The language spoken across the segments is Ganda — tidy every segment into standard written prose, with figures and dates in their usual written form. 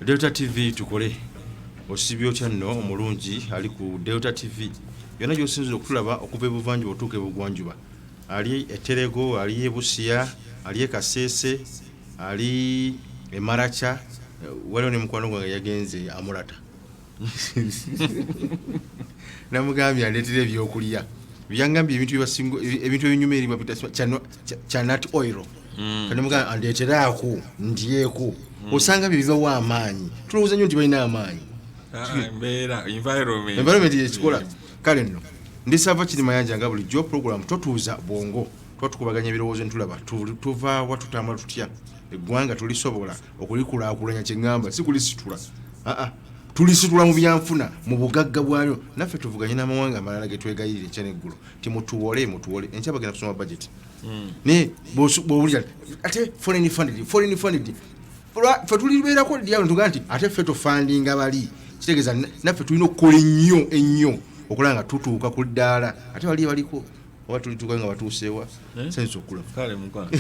Delta TV tukole. Osibye otya nno omulungi ali ku Delta TV yonna gy'osinzira okutulaba okuva ebuvanjuba otuuka ebugwanjuba, ali e Terego, ali e Busia, ali e Kasese, ali e Maracha, waliwo ne mukwano gwange yagenze Amulata, namugambye andeetera ebyokulya, byangambye ebintu byebasinga, ebintu ebinyuma eri babita chanat oil. Kati mugamba andeeteraako ndyeko, osanga bye bibawa amaanyi. Tulowooza nnyo nti balina amaanyi. Ah, embeera, environment. Environment yekikola. Kale nno ndisava kiri Mayanja, nga bulijjo program Totuuza Bwongo, tuba tukubaganya ebirowoozo netulaba tuvaawa, tutambula tutya, eggwanga tulisobola okulikulaakulanya. Kyeŋŋamba si kulisitula, aa, tulisitula mu byanfuna, mu bugagga bwayo, naffe tuvuganye n'amawanga amalala ge twegayirira enkya n'eggulo ti mutuwole, mutuwole. Enkya bagenda kusoma budget, naye bw'owulira ate foreign funded, foreign funded, ffe tulibeerako dyawo netugaa nti ate ffe tufundinga bali, kitegeeza naffe tulina okukola ennyo ennyo okulaba nga tutuuka ku ddaala ate bali baliko, oba tulituuka nga batuuseewa. Eh? Sensa okulaba. Kale mukwano.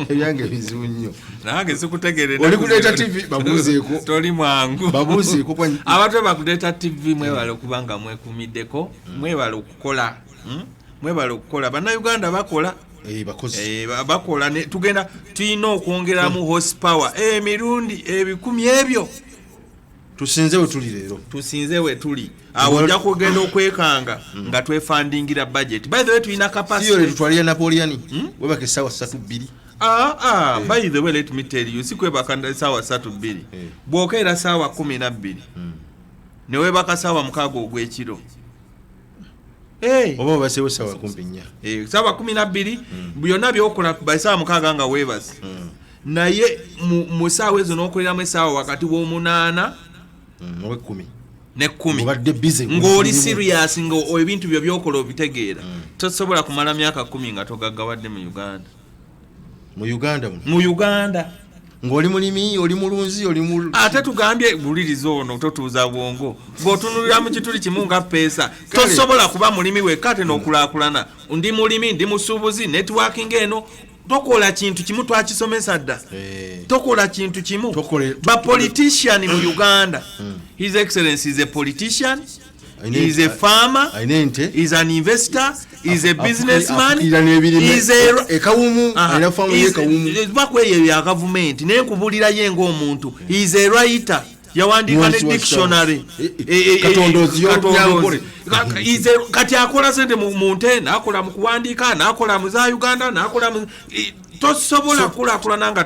Ebyange bizibu nnyo. Nange sikutegeere. Oli ku Delta TV, babuuzeeko. Toli mwangu. Babuuzeeko Abantu ba ku Delta TV, mwebale okuba nga mwekumiddeko, mwebale okukola, Mwebale okukola, Bannayuganda bakola. Eh, bakozi. Eh, bakola tugenda tulina okwongeramu horsepower emirundi 1000 ebyo. Tusinze we tuli leero. Tusinze we tuli awo, ojja kugenda okwekanga nga twefundingira budget. By the way, tulina siyo capacity. Tutwalira Napoleon, webaka essaawa ssatu bbiri. Ah, ah, by the way, let me tell you, si kwebaka saawa ssatu bbiri. Bw'okeera saawa 12 newebaka saawa 6 ogw'ekiro. Oba obaseewo essaawa kumpi 4. Eh, saawa 12 byonna byokola basaawa 6 nga weebase, naye mu saawa ezo n'okoleramu essaawa wakati w'omunaana Oba 10. Ne 10. Obadde busy. Ng'oli serious, nga ebintu byo byokola obitegeera, tosobola kumala myaka 10 nga togaggawadde mu Uganda. Mu Uganda muno? Mu Uganda. Ng'oli mulimi, oli mulunzi, oli mu Ate tugambye buliriza ono Totuuza Bwongo, ng'otunulira mu kituli kimu nga peesa. Tosobola kuba mulimi wekka ate n'okulaakulana. Ndi mulimi, ndi musuubuzi, networking eno, tokola kintu kimu, twakisomesa dda. Tokola kintu kimu. Ba politician mu Uganda, His Excellence is a politician, is a farmer, Alina ente. is an investor, is a businessman. Afukirira n'ebirime. Is a Ekawumu, alina faamu y'ekawumu. Bakweyo ya gavumenti, naye nkubulirayo ng'omuntu, is a writer, yawandiika ne Mwansi wa dictionary. Eh, eh, Katondozi y'Olunyankole. Kati akola sente mu nte, nakola mu kuwandiika, nakola mu za Uganda, nakola mu tosobola kulaakulana nga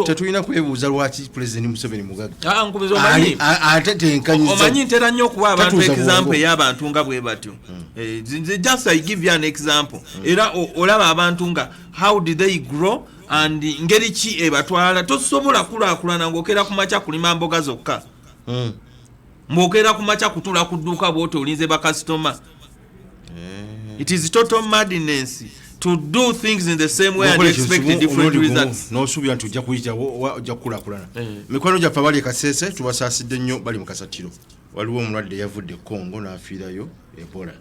Tetulina kwebuuza lwaki Pulezidenti Museveni mugagga. Ah, nkubuza, omanyi Ate tenkanyiza. Omanyi ntera nnyo okuwa abantu Tatuuza example bwongo. ey'abantu nga bwe batyo. Eh, nze just I give you an example, era olaba abantu nga how did they grow and ngeri ki ebatwala. Tosobola kulaakulana ng'okeera ku makya kulima mboga zokka, ng'okeera ku makya kutuula ku dduuka bw'oti olinze bakasitoma. It is total madness to do things in the same way and expect different results. N'osuubira nti ojja kuyitawo, ojja kukulaakulana. Mikwano gyaffe abali e Kasese, tubasaasidde nnyo, bali mu kasatiro. Waliwo omulwadde eyavudde e Congo n'afiirayo Ebola.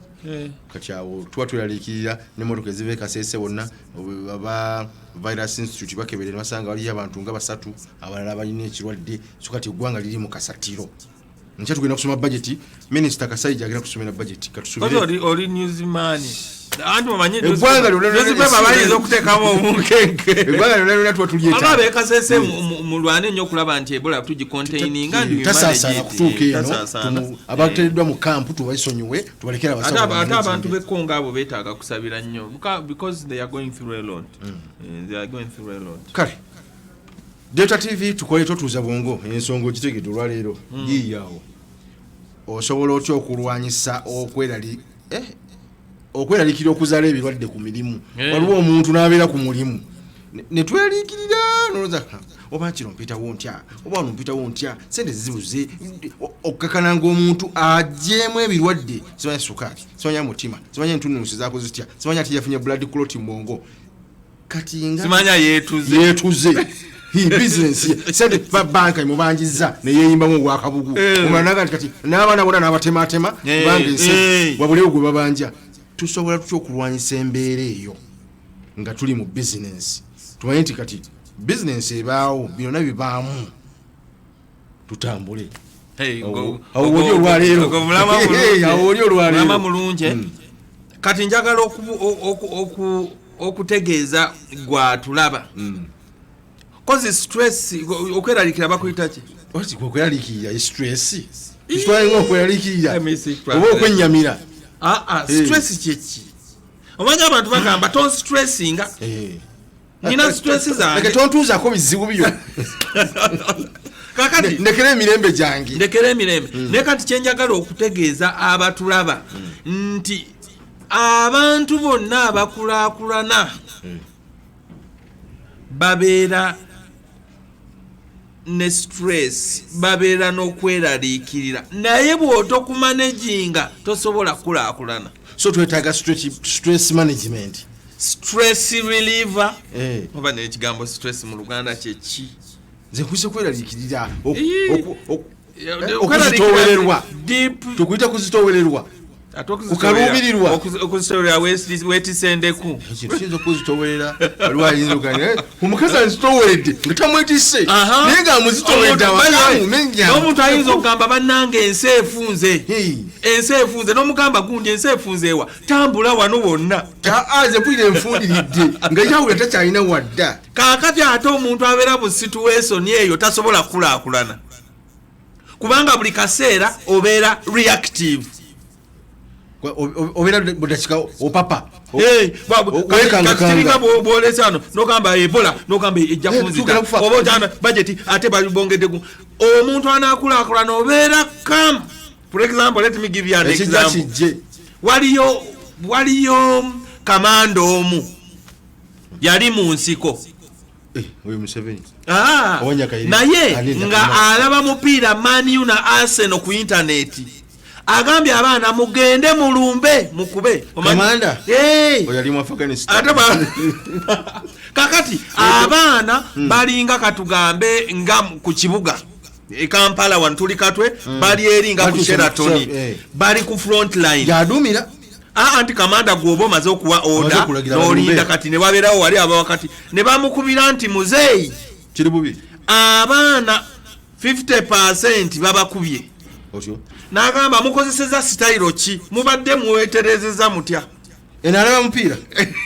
Kati awo tuba tweraliikirira n'emmotoka eziva e Kasese wonna aba Virus Institute bakebere ne basanga waliyo abantu nga basatu abalala balina ekirwadde. So kati eggwanga liri mu kasatiro. Nkya tugenda kusoma budget, Minisita Kasaija agenda kusomera budget. Kozi katusubire. Oli newsman, anti omanyi Eggwanga lyonna lyonna newspaper bayinza okuteekamu obunkenke. Eggwanga lyonna lyonna tuba Aba tulyetaaga. Abekasese, mulwane nnyo okulaba nti Ebola tugicontaininga and we manage Tasaasaana it. kutuuka eno. Tasaasaana. Abateereddwa mu kampu tubasonyiwe, tubalekere Ate abasawo ate abantu bamanage. b'Ekongo abo beetaaga kusabira nnyo because they are going through a lot. Eh, they are going through a lot. Kale, Delta TV tukole, Totuuza Bwongo, ensonga ogitegedde olwaleero. Yiiyaawo, osobola otya okulwanyisa okweraliikirira okuzaala ebirwadde ku mirimu? Waliwo omuntu n'abeera ku mulimu ne tweraliikirira, nolowooza, "Ha, oba kino mpitawo ntya, oba wano mpitawo ntya, sente zibuze." Okukakana ng'omuntu agyemu ebirwadde, simanya sukaali, simanya mutima, simanya entunnunsi zakoze zitya, simanya ati yafunye blood clot mu bwongo. Kati nga Simanya yeetuze. Yeetuze. Hi, business ye sente banka emubanjiza neyeyimbamu ogwakabugu. Omulala naga nti kati n'abaana bonna n'abatematema kubanga ensi wabulewo gwe babanja. Tusobola tutya okulwanyisa embeera eyo nga tuli mu bizinensi? Tumanye nti kati bizinensi ebaawo, byonna bibaamu. Tutambule. Hey, Awo woli olwaleero. Ogwo mulamwa Hey, mulungi. awo woli olwaleero. Mulamwa mulungi. Kati njagala okutegeeza gwatulaba, kozi stress, okweraliikira bakuyita ki? Wati okweraliikirira, stress kitwalinga okweraliikirira Let me see. oba okwennyamira. Ah, ah, Hey. stress kyeki? Omanyi abantu bagamba tonstressinga, nina stress Leka zange. tontuuzaako bizibu byo. Kakati ndekera emirembe gyange. Ndekera emirembe. Naye kati kyenjagala okutegeeza abatulaba nti abantu bonna abakulaakulana babeera ne stress, babeera n'okweraliikirira, naye bw'otokumanaginga tosobola kukulaakulana. So twetaaga stress management. Stress reliever. Oba n'ekigambo stress mu Luganda kyeki? Nze nkuse kweraliikirira Ii. okuzitoowererwa. Deep. Tukuyita kuzitoowererwa. Ate Kukaluubirirwa. Okuzitowerera weetisendeku. Ekintu kiyinza okuzitowerera, waliwo ayinza okugamba, "Eh, omukazi anzitooweredde," nga tamwetisse, naye ng'amuzitooweredde awaka. N'omuntu ayinza okugamba, "Bannange, ensi efunze." Hey. Ensi efunze, n'omugamba, "Gundi, ensi efunze ewa? Tambula wano wonna." Aa, ze mpulira enfundiridde nga yawulira takyalina wadda. Kaakati ate omuntu abeera mu situation eyo tasobola kukulaakulana, kubanga buli kaseera obeera reactive. Obeera budakika opapa. Hey, weekangakanga. Kati kiringa bwolese wano nogamba Ebola, nogamba ejja Eh, kunzita. tugenda kufa. Oba otana budget ate bongedde omuntu anaakulaakulana obeera calm. For example, let me give you an Ekijja example. kijje. Waliyo kamanda omu yali mu nsiko. Eh, oyo Museveni. Ah, Owa Nyakayiro. naye Ani nga Nyakayiro. alaba mupiira Man U na Arsenal ku intaneti, agambye abaana, "Mugende mulumbe mukube." Kamanda? Hey! Oyo yali mu Afghanistan. Ate kakati abaana balinga, katugambe nga ku kibuga e Kampala wano tuli Katwe, bali eri nga ku Batuuse mu Sheraton, bali ku front line. Yaduumira. Ah, anti kamanda gwoba omaze okuwa Omaze order, okulagira n'olinda. balumbe. Kati ne wabeerawo wali abawakati ne bamukubira nti, "Muzeeyi, Kiri bubi." abaana 50 babakubye." Otyo. N'agamba, "Mukozeseza sitayiro ki? Mubadde mweterezeza mutya?" Eno alaba mupiira.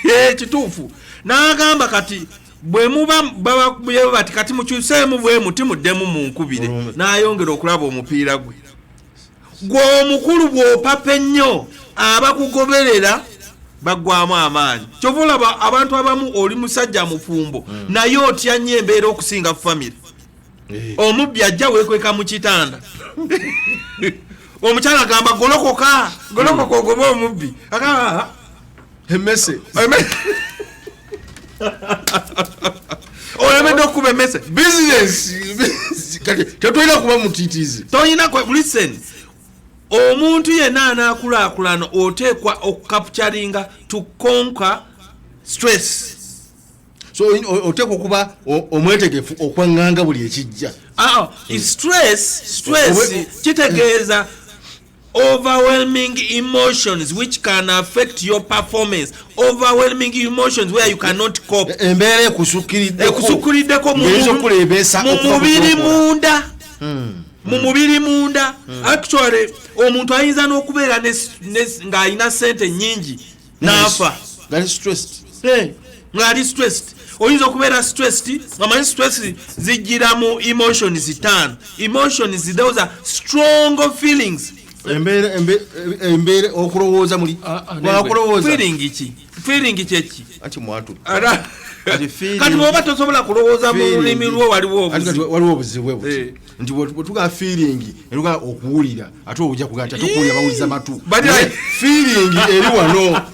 Eh, kituufu. N'agamba, "Kati bwe muba babakubye bati, kati mukyuseemu bwe muti, muddemu munkubire." Olumbe. N'ayongera okulaba omupiira gwe. Gwe omukulu bw'opapa ennyo, abakugoberera baggwamu amaanyi. Kyova olaba abantu abamu, oli musajja mufumbo, naye otya nnyo embeera okusinga famire. Omubbi ajja, weekweka mu kitanda. Omukyala agamba, "Golokoka, golokoka ogobe omubbi." Agamba, "Ah, Emmese. Olemedde okukuba emmese." Bizinesi kati tetulina kuba mutiitiizi. Toyina listen, omuntu yenna anaakulaakulana oteekwa okucapturinga, to conquer stress. So oteekwa okuba omwetegefu okwaŋŋanga buli ekijja. Ah, stress kitegeeza overwhelming emotions which can affect your performance, overwhelming emotions where you cannot cope. Embeera ekusukkiriddeko. Ekusukkiriddeko mu Ng'eyinza okukuleebeesa mu okuva ku mubiri kyokola. munda, mu mubiri munda. Actually omuntu ayinza n'okubeera ng'alina sente nyingi n'afa. Ngali stressed. Hey, ng'ali stressed. Oyinza okubeera stressed. Amanyi stress zijjira mu emotions ttaano. Emotions, those are strong feelings. Embeera okulowooza muli wakulowooza. Feeling ki? Feeling kyeki? Anti mwatu. Kati Kati bwoba tosobola kulowooza mu lulimi lwo, waliwo Anti kati obuzibu. waliwo obuzibu bwe buti nti bwe tugaa feeling, eruga okuwulira, ate ojja kugaa nti ate okuwulira bawuliza matu. Naye feeling eri wano,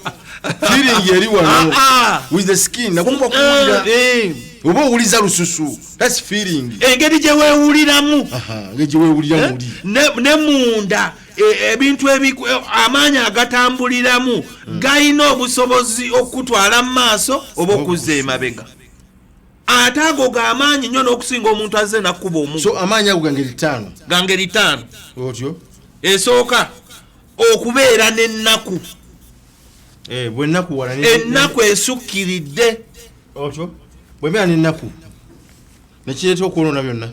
feeling eri wano Ah, ah. with the skin, nakumva kuwulira oba owuliza lususu, that's feeling. Engeri gye weewuliramu. Aha, engeri gye weewulira muli. Ne munda ebintu amaanyi agatambuliramu galina obusobozi okutwala mu maaso oba okuzza emabega, ate ago g'amaanyi nnyo n'okusinga omuntu azze nakkuba omugo. So amaanyi ago gangeri ttaano. Gangeri ttaano. Otyo. Esooka, okubeera n'ennaku. Eh, bwenakuwala. Ennaku esukkiridde. Otyo, bwembeera n'ennaku nekireeta okwonoona byonna.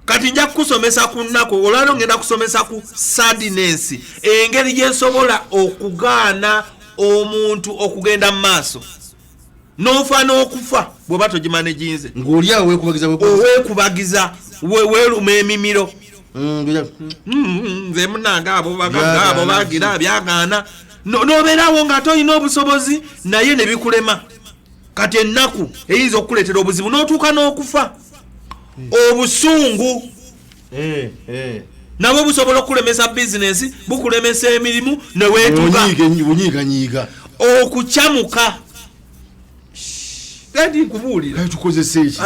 Kati nja kukusomesa ku nnaku olwaliro, ngenda kusomesa ku sadness, engeri gyesobola okugaana omuntu okugenda mu maaso n'ofa n'okufa bw'oba togimanaginze. Ng'oli awo weekubagiza, weekubagiza. Oweekubagiza, weeruma emimiro. Nze munange abo bagagga abo Byagaana. Bagira byagaana. N'obeerawo nga tolina obusobozi naye ne bikulema. Kati ennaku eyinza okukuleetera obuzibu n'otuuka n'okufa. Obusungu nabwo busobola okukulemesa bizinesi, bukulemesa emirimu neweetuga. Bunyiiganyiiga. Okukyamuka, kati nkubuulira. Kale tukozesa eki?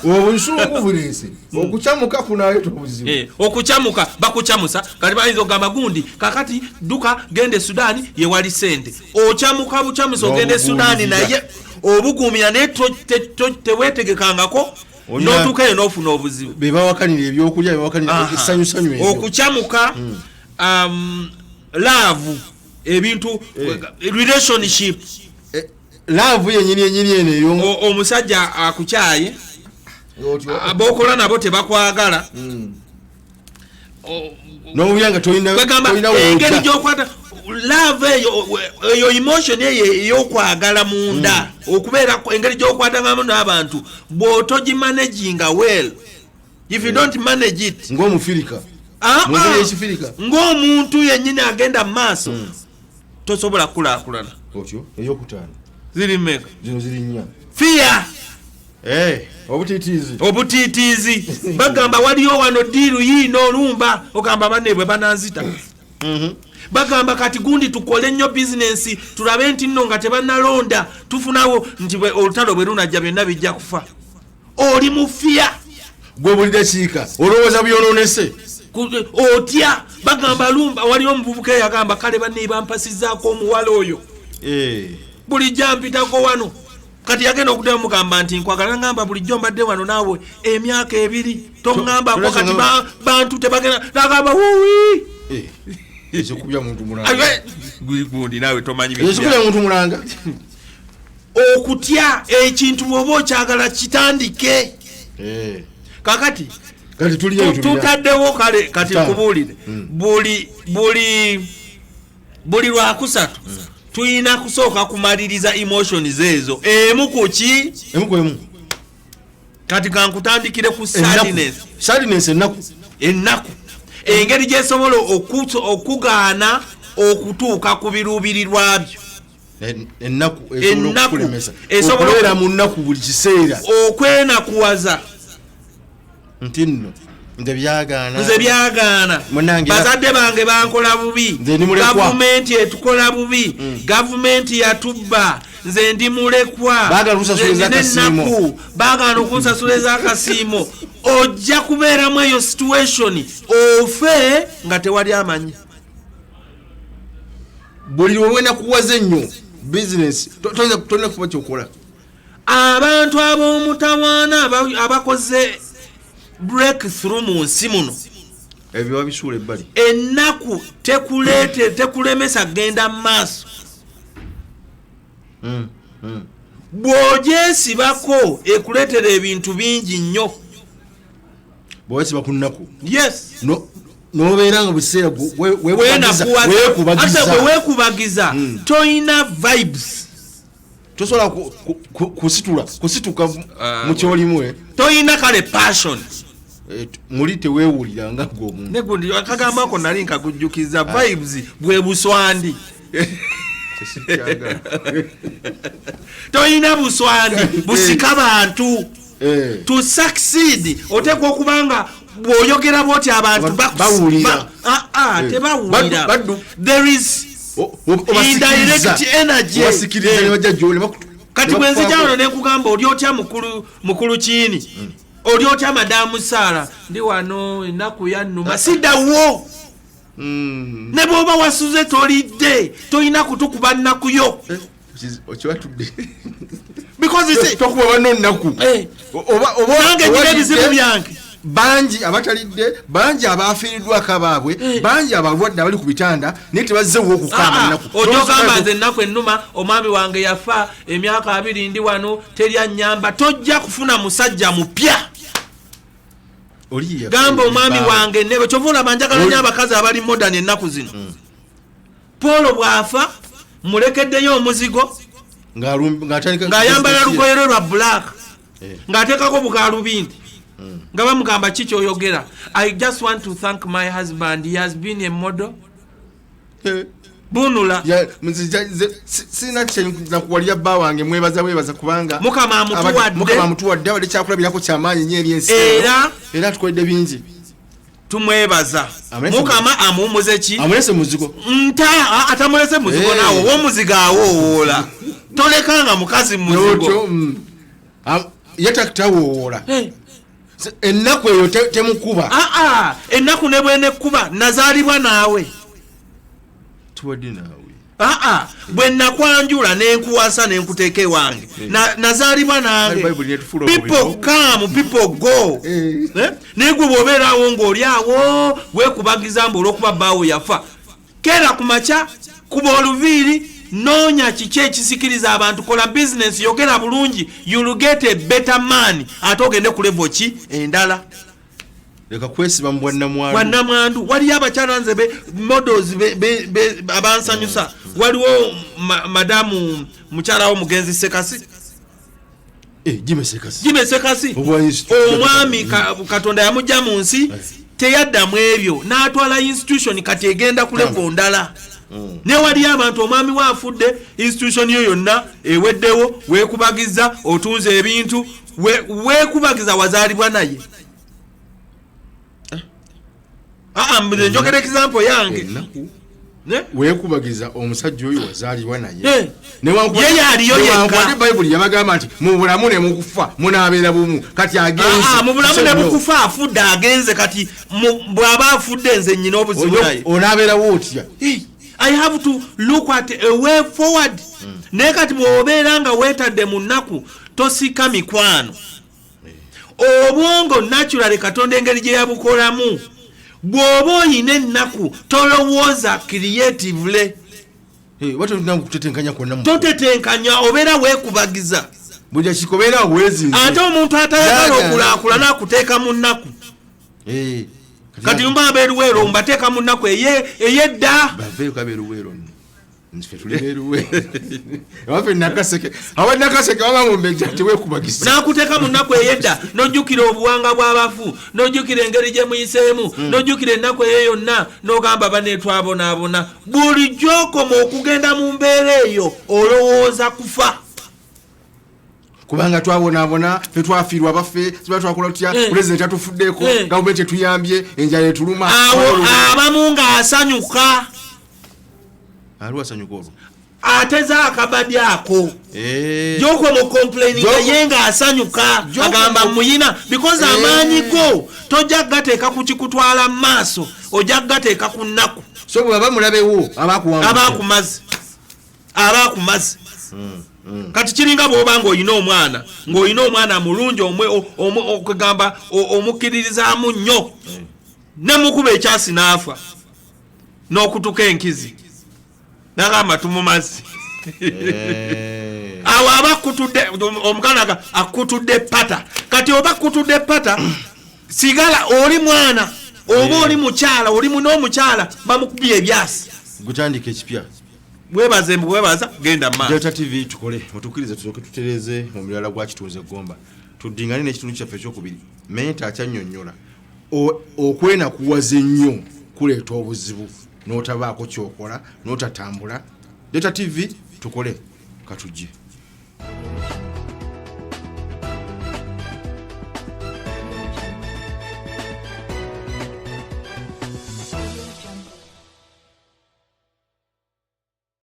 Obusungu buleese okukyamuka, kunaaleeta obuzibu. Okukyamuka, bakukyamusa. Kati bayinza okugamba gundi, kakati dduka genda e Sudaani, yewali sente. Okyamuka bukyamusa, ogenda e Sudaani. N'obuguumirira. Naye obuguumira, naye teweetegekangako. N'otuuka eyo n'ofuna obuzibu. Be bawakanira ebyokulya, bebawakanira esanyusanyu ebyo. Okukyamuka, love, ebintu, relationship. Love yenyini yenyini eno eyo. Omusajja akukyaye, Otyo. abokola nabo tebakwagala. N'owulira nga tolina Kwegamba tolina engeri w'ojja. gyokwata love eyo, eyo emotion eyo ey'okwagala munda, okubeera engeri gyokwatangamu n'abantu, bw'otogimanaginga well, if you don't manage it Ng'omufirika. Mu ngeri y'ekifirika. Ng'omuntu yennyini agenda mu maaso, tosobola kukulaakulana. Otyo, eyokutaano. Ziri mmeka? Zino ziri nnya. Fear. Obutiitiizi. Obutiitiizi. Bagamba waliyo wano deal yiino, olumba ogamba banne bwe bananzita. Bagamba kati gundi tukole nnyo bizinensi, tulabe nti nno nga tebanalonda tufunawo, nti olutalo bwe lunajja byonna bijja kufa. Oli mu fear. Gwe buli dakiika olowooza byonoonese. Otya. Bagamba lumba, waliyo omuvubuka eyagamba, kale banne bampasizaako omuwala oyo, bulijjo ampitako wano. Kati yagenda okuddayo mugamba nti nkwagala, ngamba bulijjo mbadde wano naawe emyaka 2, toŋŋambako. Kati bantu tebagenda, nagamba wuwi. Ekikubya muntu mulanga. Gundi naawe tomanyi bintu Ekikubya muntu mulanga. Okutya ekintu bw'oba okyagala kitandike. Kakati Kati tuliyo tulya. Tutaddewo kale kati. Ttaano. Nkubuulire, buli lwakusatu tulina kusooka kumaliriza emotions ezo emu ku ki? Emu ku emu. Kati kankutandikire ku Ennaku. sadness. Sadness, ennaku. Ennaku, engeri gyesobola okugaana okutuuka ku biruubirirwa byo. Ennaku esobola Ennaku okukulemesa esobola okubeera mu nnaku buli kiseera. Okwenakuwaza. Nti nno nze byagaana. Nze byagaana. Munnange Bazadde bange bankola bubi. Nze ndi mulekwa. Gavumenti etukola bubi, gavumenti yatubba, nze ndi mulekwa. Baagala okunsasula Nze nina ez'akasiimo. ennaku, baagala okunsasula ez'akasiimo. Ojja kubeeramu eyo situation, ofe nga tewali amanyi. Buli lwewenakuwaza ennyo, bizinesi tolina kuba kyokola. Abantu ab'omutawaana abakoze breakthrough mu nsi muno, Ebyo babisuula ebbali. Ennaku tekuleete, tekulemesa genda mu maaso. Bw'ogyesibako ekuleetera ebintu bingi nnyo. Bwewesiba ku nnaku, Yes. Nobeera nga buli kiseera weekubagiza. Wenakuwaza, ate bwe weekubagiza toyina vibes. Tosobola kusitula kusituka mu kyolimu, eh. Toyina kale passion. Muli teweewulira nga gwe omuntu. Negundi akagambako nali nkagujjukiza, vibes bwe buswandi. Kyekikyagala. Toyina buswandi busika bantu. To succeed oteekwa okuba nga bw'oyogera bwoti abantu Abantu bawulira. Tebawulira. There is Obasikiriza. indirect energy. Obasikiriza ne bajja gy'oli, Kati ne bwe nzija bakufaako. wano nenkugamba, oli otya mukulu, mukulu kiini, oli otya madamu Saara, ndi wano ennaku yannuma, siddawo. Ne bw'oba wasuze tolidde, tolina kutukuba nnaku yo. Okibatudde. Because it's Tokuba banno nnaku. Oba Nange nina oba ebizibu olidde, byange. Bangi abatalidde, bangi abafiiriddwako abaabwe, bangi abalwadde abali ku bitanda, naye tebazzewo okukaaba nnaku. Ojja ogamba nze ennaku ennuma, omwami wange yafa emyaka 20, ndi wano teri annyamba. Tojja kufuna musajja mupya. Oli Gamba omwami wange nebe, kyova olaba njagala nnyo abakazi abali modern ennaku zino. Paul bw'afa mulekeddeyo omuzigo ng'ayambala lugoye lwe lwa black, ng'ateekako bugalubindi, nga bamugamba ki kyoyogera? "I just want to thank my husband, he has been a model." Bunula. Sina kyenakuwalira bba wange, mwebaza bwebaza kubanga Mukama amutuwadde. Mukama amutuwadde, abadde kyakulabirako kyamaanyi nnyo eri ensi. Era Era atukoledde bingi. Tumwebaza. Mukama amuwumuze ki? Amulese muzigo. Nta atamulese muzigo. Naawe oba omuzigo awoowoola, tolekanga mukazi muzigo. Otyo, ye tawowoola. Ennaku eyo temukuba. Aa, ennaku ne bwenekkuba, nazaalibwa naawe. Tubadde naawe. Aa, bwe nakwanjula nenkuwasa nenkuteeka ewange, nazaalibwa nange. Bayibuli netufuula People omubiri. come, people go. Eh? Naye gwe bw'obeeraawo ng'oli awo weekubagiza mbu olw'okuba bbaawo yafa, keera ku makya, kuba oluviiri, noonya kiki ekisikiriza abantu, kola bizinesi, yogera bulungi, you'll get a better man, ate ogende ku level ki endala. Leka kwesiba mu bwannamwandu. Bwannamwandu. Waliyo abakyala nze be models abansanyusa. Waliwo madamu mukyala wo mugenzi Sekasi. Jimmy Sekasi. Jimmy Sekasi. Omwami Katonda yamugja mu nsi, teyaddamu ebyo, n'atwala institution, kati egenda ku level ndala. Ne waliyo abantu omwami we afudde, institution yo yonna eweddewo, weekubagiza, otunze ebintu, weekubagiza, wazaalibwa naye. Aa, nze njogera example yange. Ennaku. Ne? Weekubagiza omusajja oyo wazaalibwa naye. Ye yaliyo yekka. Newankubadde Bayibuli yabagamba nti mu bulamu ne mukufa munaabeera bumu, kati agenze. Ah, ah, mu bulamu ne bukufa afudde, agenze. Kati bw'aba afudde, nze nyina obuzibu naye. Onaabeerawo otya? Hey, I have to look at a way forward. Naye kati bw'obeera nga weetadde mu nnaku, tosika mikwano. Obwongo naturally Katonda engeri gye yabukolamu, bw'oba oyina ennaku tolowooza creatively. Oba tolina kutetenkanya kwonna Totetenkanya, obeera weekubagiza. Buli dakika obeera weezinze. Ate omuntu atayagala Yaga. okulaakulana akuteeka mu nnaku. Kati mba abeeruweero mbateeka mu nnaku ey'edda. Baveeyo kabeeruweero nno, nfe tuli beeruweero, ewaffe Nakaseke, awa Nakaseke waba mumbejja teweekubagisa. N'akuteeka mu nnaku ey'edda, n'ojjukira obuwanga bw'abafu, n'ojjukira engeri gye muyiseemu, n'ojjukira ennaku eyo yonna, n'ogamba baneetwabonaabona. Bulijjo okoma okugenda mu mbeera eyo olowooza kufa. Kubanga twabonaabona, fe twafiirwa abaffe, siba twakola tutya? Pulezidenti atufuddeeko, gavumenti etuyambye, enjala etuluma. Awo abamu ng'asanyuka. Aliwo asanyuka olwo? Ateze akabadi ako. Gyokoma ocomplaininga, ye ng'asanyuka, agamba muyina because amaanyi go tojja kugateeka ku kikutwala mu maaso, ojja kugateeka ku nnaku. So bwe baba mulabewo abakuwangudde. Abakumaze, abakumaze. Kati kiringa bw'oba ng'olina omwana mulungi, okugamba omukkiririzaamu nnyo, nemukuba ekyasi n'afa n'okutuka enkizi, nagamba tumumaze. Awo aba akutudde omuganda akutudde pata. Kati oba akutudde pata, sigala oli mwana oba oli mukyala, oli n'omukyala bamukubye ebyasi. Gutandika ekipya. Webaze, webaza, genda maaso. Delta TV tukole, mutukkirize tusooke tutereeze mu mulala gwa kitunzi eggomba, tuddingane n'ekitundu kyaffe ekyokubiri. Menta akyannyonnyola okwenakuwaza ennyo kuleeta obuzibu n'otabaako kyokola n'otatambula. Delta TV tukole, katujje.